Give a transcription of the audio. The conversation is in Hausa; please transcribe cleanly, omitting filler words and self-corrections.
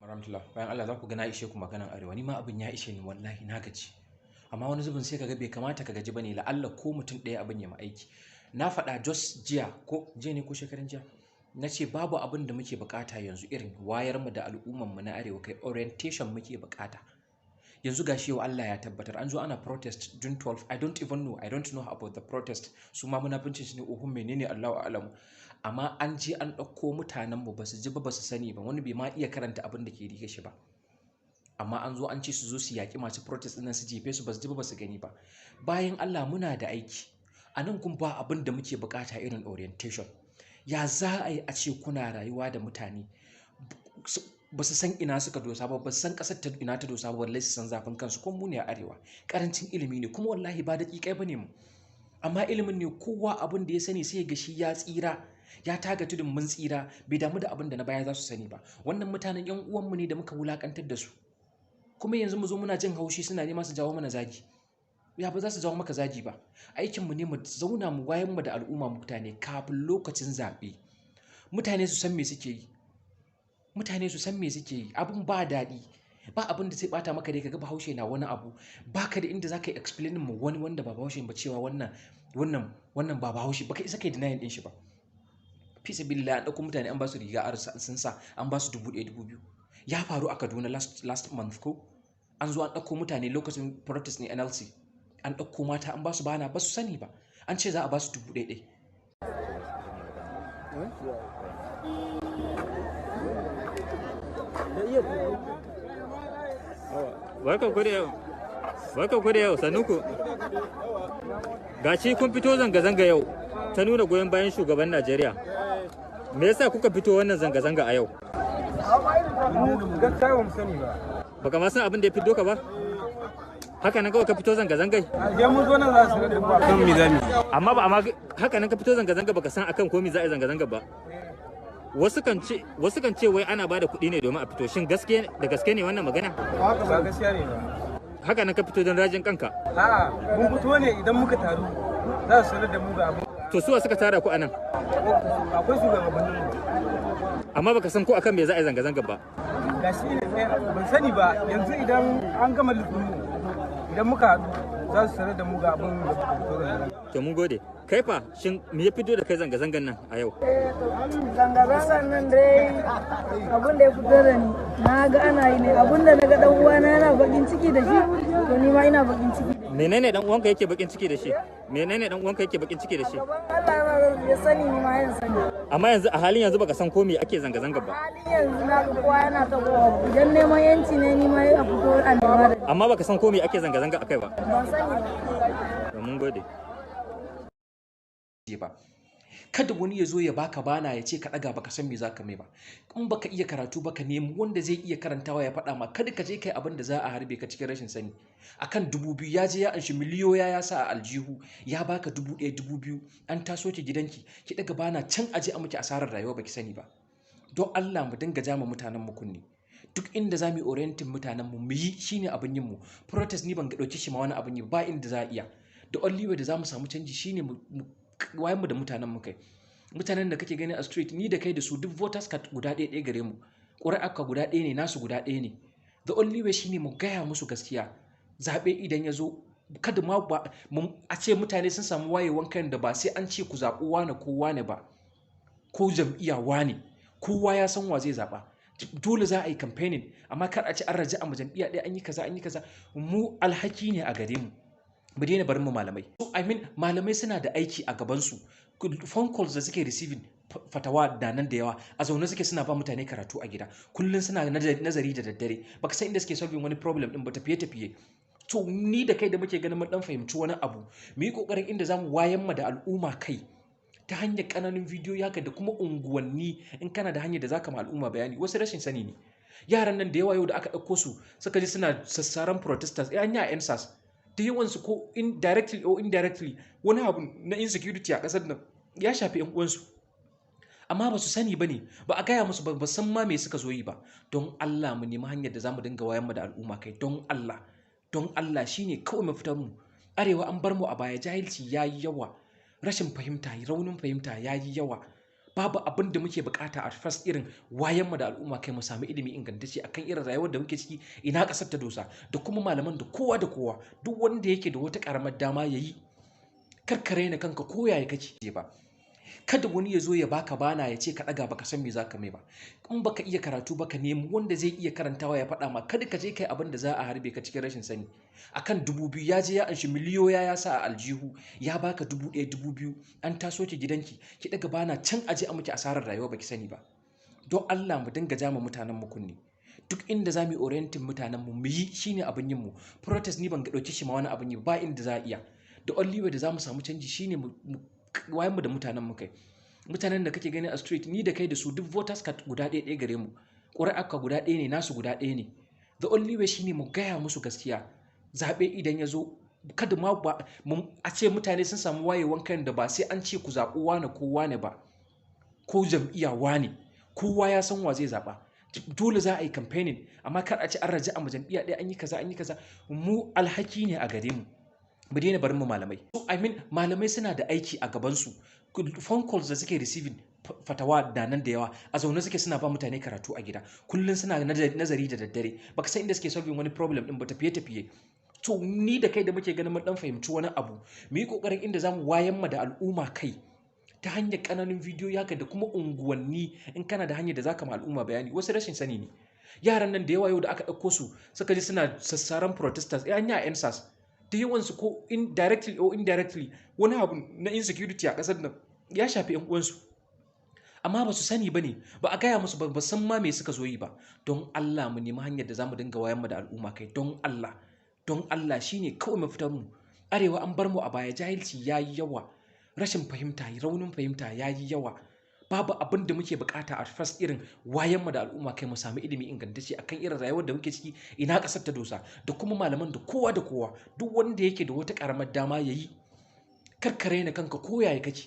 Warahmatullah. Bayan Allah, za ku ga na ishe ku maganan Arewa. Ni ma abin ya ishe ni, wallahi na gaji. Amma wani zubin sai kaga bai kamata ka gaji bane, la'alla ko mutum ɗaya abin ya ma aiki. Na faɗa just jiya, ko jiya ne ko shekaran jiya, na ce babu abin da muke bukata yanzu irin wayar mu da al'umman mu na Arewa kai. Orientation muke bukata yanzu. Gashi yau Allah ya tabbatar an zo ana protest June 12. I don't even know, I don't know about the protest. Su ma munafincin shi ne, ohun menene, Allahu a'lamu. Amma an je an ɗauko mutanen mu, basu ji ba, basu sani ba, wani bai ma iya karanta abin da ke riga shi ba, amma an zo an ce su zo su yaƙi masu protest ɗin, su jefe su, basu ji ba, basu gani ba. Bayan Allah, muna da aiki a nan. Kun ba abin da muke bukata irin orientation. Ya za a yi a ce kuna rayuwa da mutane ba su san ina suka dosa ba, ba su san ƙasar ta ina ta dosa ba, wallahi su san zafin kansu. Kuma mu ne a Arewa, karancin ilimi ne. Kuma wallahi ba daƙiƙai ba ne mu, amma ilimin ne. Kowa abin da ya sani sai ga shi ya tsira, ya taga tudun mun tsira, bai damu da abin da na baya za su sani ba. Wannan mutanen yan uwanmu ne da muka wulakantar da su, kuma yanzu mu zo muna jin haushi, suna nema su jawo mana zagi. Ya ba za su jawo maka zagi ba? Aikinmu ne mu zauna mu wayar mu da al'umma, mutane, kafin lokacin zaɓe, mutane su san me suke yi. Mutane su san me suke yi. Abin ba daɗi ba. Abin da zai bata maka dai, kaga Bahaushe na wani abu, baka da inda zaka yi explaining ma wani wanda ba Bahaushe ba cewa wannan ba Bahaushe baka isa kai denying din shi ba. Fi sabilillah, an ɗauko mutane, an ba su riga sun sa, an ba su 1000, 2000. Ya faru a Kaduna last month ko, an zo an ɗauko mutane lokacin protest ne NLC, an ɗauko mata, an ba su bana, ba su sani ba, an ce za a ba su 1000 ɗaya. Barkan ku da yau. Barkan ku da yau, sannu ku. Gashi kun fito zanga-zanga yau ta nuna goyon bayan shugaban Najeriya. Me yasa kuka fito wannan zanga-zanga a yau? Gaskiya ba mu sani ba. Baka ma san abin da ya fito ka ba? Haka nan kawai ka fito zanga-zangai? Sai mun zo nan za su rada ba kan mizani. Amma ba amma haka nan ka fito zanga-zanga, baka san akan ko me za a yi zanga-zanga ba. Wasu kan ce wai ana bada kuɗi ne domin a fito. Shin gaske da gaske ne wannan magana? Haka ba gaskiya ne ba. Haka nan ka fito don rajin kanka. A'a, mun fito ne idan muka taru za su sanar da mu ga abin. To suwa suka tara ku anan? Akwai shugabannin mu. Amma baka san ko akan me za a yi zanga-zanga ba. Ga shi ne ban sani ba. Yanzu idan an gama listin mu, idan muka haɗu za su sanar da mu ga abin da muka fito zanga-zanga. To mun gode. Kai fa, shin me ya fito da kai zanga-zangan nan a yau? Zanga-zangan nan dai, abin da ya fito da ni, na ga ana yi ne, abin da na ga dan uwana yana bakin ciki da shi, to ni ma ina bakin ciki da shi. Menene dan uwanka yake bakin ciki da shi? Menene dan uwanka yake bakin ciki da shi? Gaban Allah ya sani, ni ma yan sani. Amma yanzu, a halin yanzu, baka san ko me ake zanga-zanga ba. Halin yanzu na ga kowa yana ta kowa, idan neman yanci ne, ni ma a fito a nema da ni. Amma baka san ko me ake zanga-zanga akai ba. Ban sani ba. To mun gode. Ba kada wani ya zo ya baka bana ya ce ka ɗaga, baka san me za ka mai ba. In baka iya karatu ba, ka nemi wanda zai iya karantawa ya faɗa ma. Kada ka je kai abin da za a harbe ka cikin rashin sani. Akan 2000 ya je ya anshi miliyoya ya sa a aljihu, ya baka 1000, 2000, an taso ki gidanki, ki ɗaga bana can, aje a miki asarar rayuwa baki sani ba. Don Allah mu dinga jama mutanen mu kunne. Duk inda za mu yi orienting mutanen mu, mu yi, shine abin yin mu. Protest ni ban ga ɗauki shi ma wani abin yi ba. Inda za a iya, the only way da za mu samu canji shine mu wayar mu da mutanen mu kai. Mutanen da kake gani a street, ni da kai da su duk voters card guda ɗaya ɗaya gare mu, ƙuri'ar ka guda ɗaya ne, nasu guda ɗaya ne. The only way shine mu gaya musu gaskiya. Zaɓe idan ya zo, kada ma ba a ce mutane sun samu wayewan kan da ba sai an ce ku zaɓi wane ko wane ba, ko jam'iyya wane, kowa ya san wa zai zaɓa. Dole za a yi campaigning, amma kar a ce an raja a jam'iyya ɗaya, an yi kaza, an yi kaza. Mu alhaki ne a gare mu, mu daina barin mu malamai. So, I mean, malamai suna da aiki a gabansu. Phone calls da suke receiving, fatawa da nan da yawa, a zaune suke suna ba mutane karatu a gida kullum, suna nazari da daddare, baka san inda suke solving wani problem din ba, tafiye tafiye. To ni da kai da muke ganin mun dan fahimci wani abu, mu yi kokarin inda zamu wayan ma da al'umma kai ta hanyar ƙananan bidiyo haka da kuma unguwanni. In kana da hanyar da zaka ma al'umma bayani, wasu rashin sani ne. Yaran nan da yawa yau da aka ɗauko su suka ji suna sassaran protesters, an yi a EndSARS, da yawansu ko indirectly or indirectly wani abu na insecurity a ƙasar nan ya shafi 'yan uwansu, amma ba su sani ba ne, ba a gaya musu ba, ba san ma me suka zo yi ba. Don Allah mu nemi hanyar da za mu dinga wayan mu da al'umma kai. Don Allah, don Allah, shine kawai mafitar mu. Arewa an bar mu a baya, jahilci ya yi yawa, rashin fahimta, raunin fahimta ya yi yawa. Babu abin da muke bukata a first irin wayan mu da al'umma kai, mu sami ilimi ingantacce akan irin rayuwar da muke ciki, ina kasar ta dosa, da kuma malaman da kowa da kowa. Duk wanda yake da wata karamar dama yayi, kar ka raina kanka ko yaya kake ba. Kada wani ya zo ya baka bana ya ce ka ɗaga, baka san me zaka mai ba. In baka iya karatu ba, ka nemi wanda zai iya karantawa ya faɗa ma. Kada ka je kai abin da za a harbe ka cikin rashin sani. Akan 2000 ya je ya anshi miliyoya ya sa a aljihu, ya baka 1000, 2000. An taso ki gidanki, ki ɗaga bana can, aje a miki asarar rayuwa baki sani ba. Don Allah mu dinga jama mutanen mu kunne. Duk inda za mu yi orienting mutanen mu, mu yi, shine abin yin mu. Protest ni ban ga ɗauki shi ma wani abin yi ba. Inda za a iya, the only way da za mu samu canji shine mu wayan mu da mutanen mu kai. Mutanen da kake gani a street, ni da kai da su duk voters card guda ɗaya ɗaya gare mu. Ƙuri'ar ka guda ɗaya ne, nasu guda ɗaya ne. The only way shine mu gaya musu gaskiya. Zaɓe idan ya zo, kada ma ba a ce mutane sun samu wayewan kan da ba sai an ce ku zaɓi wane ko wane ba, ko jam'iyya wane. Kowa ya san wa zai zaɓa. Dole za a yi campaigning, amma kar a ce an raja a jam'iyya ɗaya, an yi kaza, an yi kaza. Mu alhaki ne a gare mu, mu daina barin mu malamai. So, I mean, malamai suna da aiki a gabansu. Phone calls da suke receiving, fatawa da nan da yawa. A zaune suke suna ba mutane karatu a gida. Kullum suna nazari da daddare. Baka san inda suke solving wani problem din ba, tafiye tafiye. To ni da kai da muke ganin mun dan fahimci wani abu, mu yi kokarin inda zamu wayan ma da al'umma kai ta hanyar ƙananan bidiyo haka da kuma unguwanni. In kana da hanyar da zaka ma al'umma bayani, wasu rashin sani ne. Yaran nan da yawa yau da aka ɗauko su suka ji suna sassaran protesters, an yi a EndSARS, da yawansu ko indirectly or indirectly wani abu na insecurity a ƙasar nan ya shafi yan uwansu, amma ba su sani ba ne, ba a gaya musu ba, ba san ma me suka zo yi ba. Don Allah mu nemi hanyar da za mu dinga wayan mu da al'umma kai. Don Allah, don Allah, shine kawai mafitar mu. Arewa an bar mu a baya, jahilci ya yi yawa, rashin fahimta, raunin fahimta ya yi yawa. Babu abin da muke bukata a first irin wayan mu da al'umma kai, mu sami ilimi ingantacce akan irin rayuwar da muke ciki, ina kasar ta dosa, da kuma malaman da kowa da kowa. Duk wanda yake da wata karamar dama yayi, kar ka raina kanka ko yaya kake.